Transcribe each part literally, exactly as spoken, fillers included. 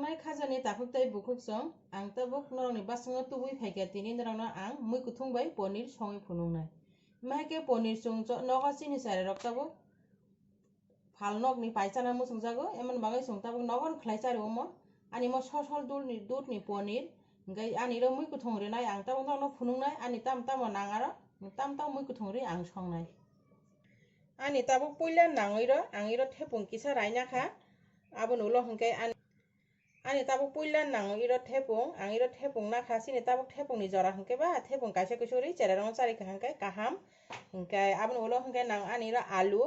Mai khajani takhuk tei bukhuk chwng, ang tabuk norokni bwskango tubui phaikha, tini norokno ang mui kuthung bai ponir songwi phunuknai. Mahai khe ponir chwng cho-, nogo chini cherairok tabuk phalnokni paisana muchungjago, emon bagwi chwng tabuk nogo khlai chari omo. Ani mo sosol dulni, dudni ponir, hwnkhe ani ro mui kuthung rinai, ang tabuk norokno phunuknai, ani tam tamo nang aro, tam tam mui kuthung ri ang songnai. Ani tabuk puila nangwi ro, ang iro thepung kisa raina kha, aboni ulo hwnkhe ani, ani tabuk puila nangwi iro thepung, ang iro thepung nakha, chini tabuk thepungni jora hwnkhe ba thepung kaisa kusu ri cherairokno chari kha hwnkhe kaham. Hwnkhe aboni ulo hwnkhe nang ani iro alu,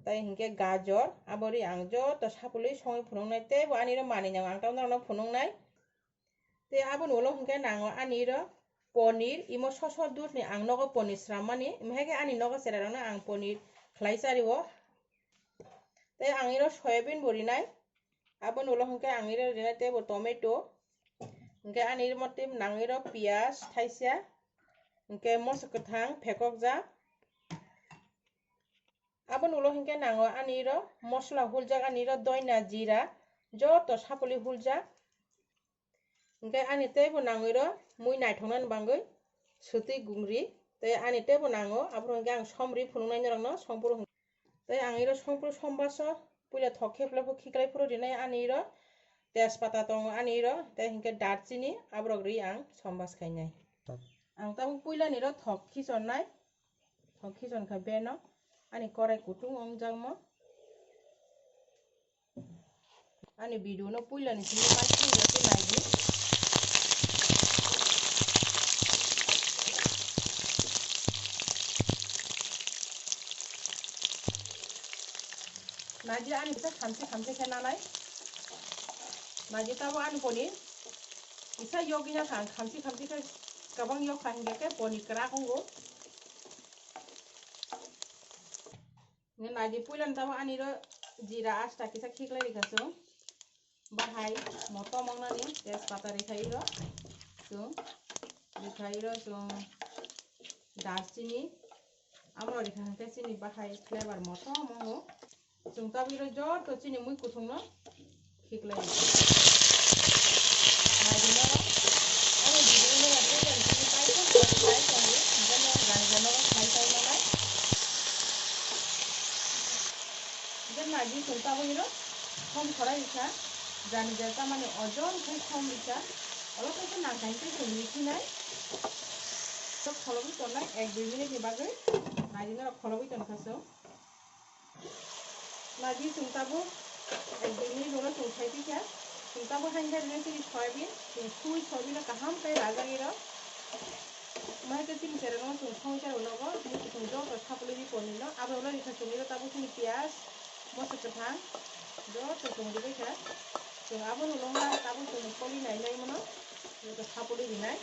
tei hwnkhe gajor, abo ri ang joto sapului songwi phunuknai, tei bo ani iro manwi nang ang tabuk norokno phunuknai. Tei aboni ulo hwnkhe nango ani iro ponir, imo soso dudni ang nogo ponir srammani, mahai khe ani nogo cherairokno ang ponir khlai chari o. Tei ang iro soyabin bo rinai, aboni ulo hwnkhe ang iro rinai tei bo tomato, hwnkhe ani imo tei nang iro piyaj thaisa, hwnkhe moso kwthang phekokjak. Aboni ulo hwnkhe nango ani iro mosola huljak, ani iro doina, jira, joto sapului huljak. Hwnkhe ani teibo nangwi ro mui naithoknani bagwi swtwi gungri, tei ani teibo nango, aboro hwnkhe ang somri phunuknai norokno songphuru hwnkhe. Tei ang iro songphuru sombaso puila thok khe philai pho khiklai phuru rinai ani iro tejpata tongo ani iro, tei hwnkhe darchini aborok ri ang sombas khainai. Ang tabuk puilani ro thok khichornai, thok khichon kha beno ani korai kutung ongjakmo. Ani video no puila ni simi paithak ya khe naidi. Naidi ani kisa khamsi khamsi khe nanai. Naidi tabo ani poni kisa yogwi na kha, khamsi khamsi khe kwbang yok kha hingya khe poni kwrak wngo. Nini naidi puilani tamo ani ro jira asta kisa khiklai rikha chwng. Bahai motom wngnani tejpata rikha iro chwng. Rikha iro chwng darchini. Amo rikha hwnkhe chini bahai flavor motom wngo. Chwng tabwi iro joto chini mui kuthungno khiklai. Naidi no, ani video no ya, tei tei tei tei tei tei tei tei tei tei tei. Hingke naidi chwng tabwi iro som khorai rikha, jani jani tamani ojon khe som rikha, olo kaisa nangkhain tei chwng rikhinai. Sok kholobwi tongnai ek dui minute ni bagwi naidi norok kholobwi tongkha chwng. Naidi chwng tabuk ek dui minute ulo chwng khai pikha. Chwng tabuk haini khe rwgwi chini soyabin, chwng sui soyabin no kaham khe rajagwi rw. Omo hai khe chini chereng no chwng songwi chereng nogo, chwng joto sapului ri poni no, abo ulo rikha chwng iro tabuk chini piyaj, moso kwthang, joto chwng rwbaikha. Chwng abo ulo ma tabuk chwng koli nai nai mano, joto sapului rinai.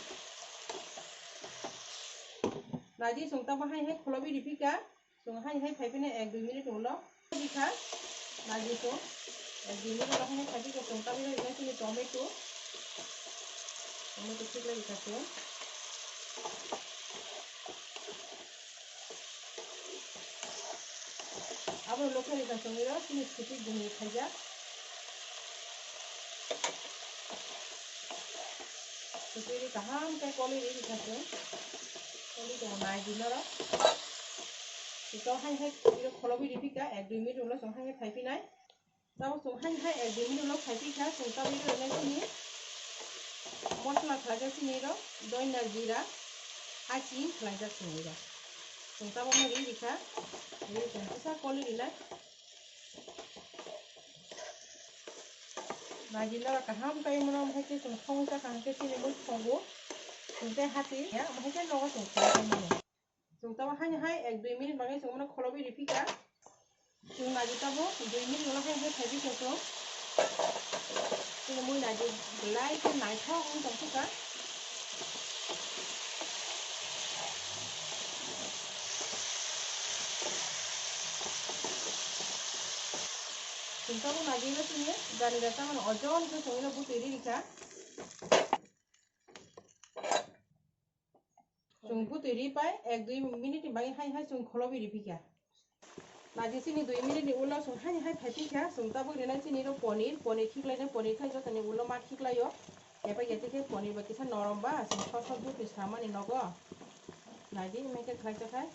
Naidi chwng tabuk haini khe kholobwi riphika. Chwng hai hai phai phino ek dui minute ulo rikha, naidi chwng ek dui minute ulo hai hai phai phikha chwng tabwi rikha chini tomato, tomato khiklai rikha chwng. Abo ulo khe rikha chwng iro chini suti gumui khaijak. Suti ri kaham khe koli ri rikha chwng. Koli tongo naidi norok. Chwng hai hai iro kholobwi riphika, ek dui minute ulo chwng hai hai phai phinai. Tabuk chwng hai hai ek dui minute ulo phai phikha, chwng tabuk iro nai chini mosola khlaijak chini iro doina jira haching khlaijak chwng iro. Chwng tabuk no ri rikha, ri chwng kisa koli rinai. Naidi norok kaham khe mano, omo hai khe chwng songwi chakha hwnkhe chini mui thogo. Chwng tei hati ya, omo hai khe nogo chwng kholobwi mano. Chwng tamo haini hai ek dui minute bagwi chwng mano kholobwi riphikha. Chwng naidi tamo dui minute ulo hai hai phai phikha chwng. Chini mui naidi belai khe naithok wng tong thukha. Chwng tabuk naidi no chini jani da chamani ojon khe chwng ino butwi ri rikha. Chwng butwi ri pai ek dui minute ni bagwi hai hai chwng kholobwi riphikha. Naidi chini dui minute ni ulo chwng haini hai phai phikha, chwng tabuk rinai chini ro paneer, paneer khiklainai, paneer khai jotoni ulo ma khiklaio. Eba yati khe paneer ba kisa norom ba, chwng sot sot butwi samani nogo. Naidi, mai khe khlai chakhai.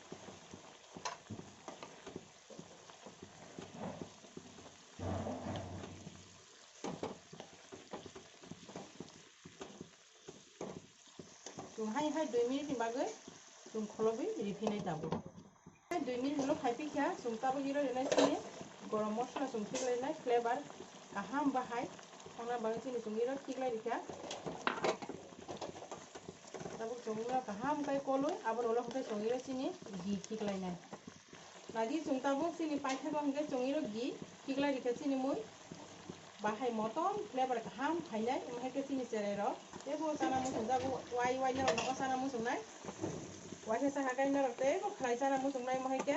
Chwng hai hai dui minute ni bagwi chwng kholobwi riphinai tabuk. Hai dui minute ulo phai phikha, chwng tabuk iro rinai chini gorom mosla chwng khiklainai flavor kaham bahai ongna bagwi chini chwng iro khiklai rikha. Tabuk chwng iro kaham kai kolwi, aboni ulo hwnkhe chwng iro chini ghee khiklainai. Naidi chwng tabuk chini paithakgo hwnkhe chwng iro ghee khiklai rikha chini mui. Bahai motom flavor kaham phainai, omo hai khe chini cherai rok teibo chana muchung jago, wai wai norok nogo chana muchungnai. Waisa sakha khe norok teibo khlai chana muchungnai omo hai khe.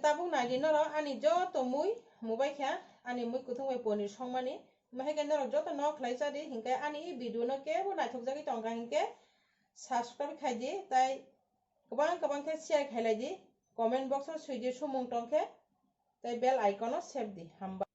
Tabuk naidi norok ani joto mui mubai kha, ani mui kuthung bai paneer songmani. Omo hai khe norok joto no khlai chadi, hinkhe ani video no kebo naithok jagwi tongkha hinkhe subscribe khai di, tai kwbang kwbang khe share khai lai di, comment box o swi di sumung tong khe, tei bell icon o sep di. Hambai.